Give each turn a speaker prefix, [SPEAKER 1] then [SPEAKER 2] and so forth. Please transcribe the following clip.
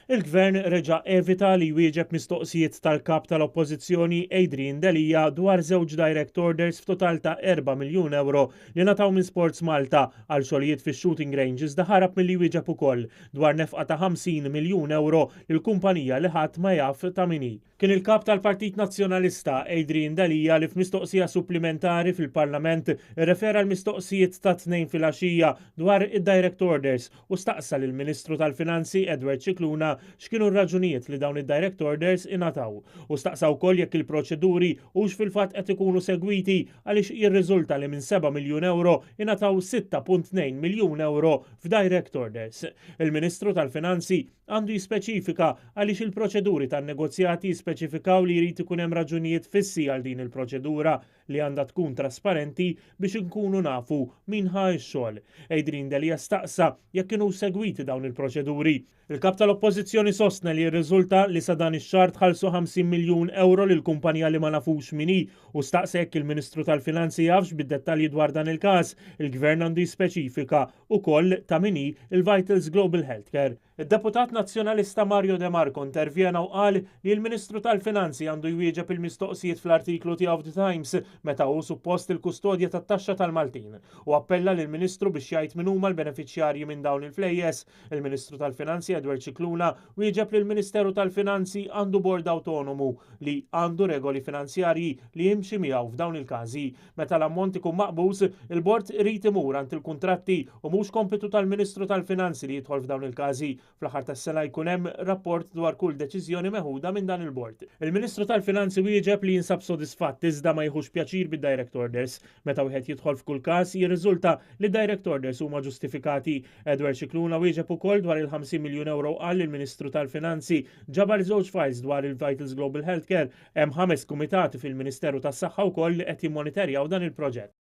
[SPEAKER 1] Il-Gvern reġa' evita li jwieġeb mistoqsijiet tal-Kap tal-Oppożizzjoni Adrian Delia dwar żewġ direct orders f'total ta' 4 miljun ewro li ngħataw minn Sports Malta għal xogħlijiet fix-shooting range iżda ħarab milli jwieġeb ukoll dwar nefqa ta' 50 miljun ewro lil kumpanija li ħadd ma jaf ta' min hi. Kien il-Kap tal-Partit Nazzjonalista Adrian Delia li f'mistoqsija supplimentari fil-Parlament irrefera l-mistoqsijiet tat-Tnejn filgħaxija dwar id-direct orders u staqsa lill-Ministru tal-Finanzi Edward Scicluna x'kienu r-raġunijiet li dawn id-direct orders ingħataw u staqsa wkoll jekk il-proċeduri hux fil-fatt qed ikunu segwiti għaliex jirriżulta li minn 7 miljun ewro ingħataw 6.2 miljun ewro f'direct orders. Il-Ministru tal-Finanzi għandu jispeċifika għaliex il-proċeduri tan-negozjati jispeċifikaw li jrid ikun hemm raġunijiet fissi għal din il-proċedura li għandha tkun trasparenti biex inkunu nafu min ħa x-xogħol. Adrian Delia staqsa jekk kienu segwiti dawn il-proċeduri. Il-Kap tal-Oppożizzjoni sostna li jirriżulta li sa dan ix-xahar tħallsu 50 miljun ewro lil kumpanija li ma nafux min hi u staqsa jekk il-Ministru tal-Finanzi jafx bid-dettalji dwar dan il-każ. Il-Gvern għandu jispeċifika wkoll ta' min hi il-Vitals Global Healthcare. Id-deputat Nazzjonalista Mario De Marco intervjena u qal li l-Ministru tal-Finanzi għandu jwieġeb il-mistoqsijiet fl-artiklu tiegħu f'The Times meta hu suppost il-kustodja tat-taxxa tal-Maltin u appella lill-Ministru biex jgħid min huma l-benefiċjarji minn dawn il-flejjes. Il-Ministru tal-Finanzi Edward Scicluna wieġeb li l-Ministeru tal-Finanzi għandu bord autonomu li għandu regoli finanzjarji li jimxi miegħu f'dawn il-każi. Meta l-ammont ikun maqbuż, il-bord irid imur għand il-kuntratti u mhux kompitu tal-Ministru tal-Finanzi li jidħol f'dawn il-każi. Fl-aħħar tas-sena jkun hemm rapport dwar kull deċiżjoni meħuda minn dan il-bord. Il-Ministru tal-Finanzi wieġeb li jinsab sodisfatt iżda ma jieħux pjaċir bid-direct orders. Meta wieħed jidħol f'kull każ jirriżulta li direct orders huma ġustifikati. Edward Scicluna wieġeb ukoll dwar il-50 miljun ewro qal il-Ministru tal-Finanzi ġabar żewġ files dwar il-Vitals Global Healthcare. Hemm ħames kumitati fil-Ministeru tas-Saħħa wkoll li qed jimmonitorjaw dan il-proġett.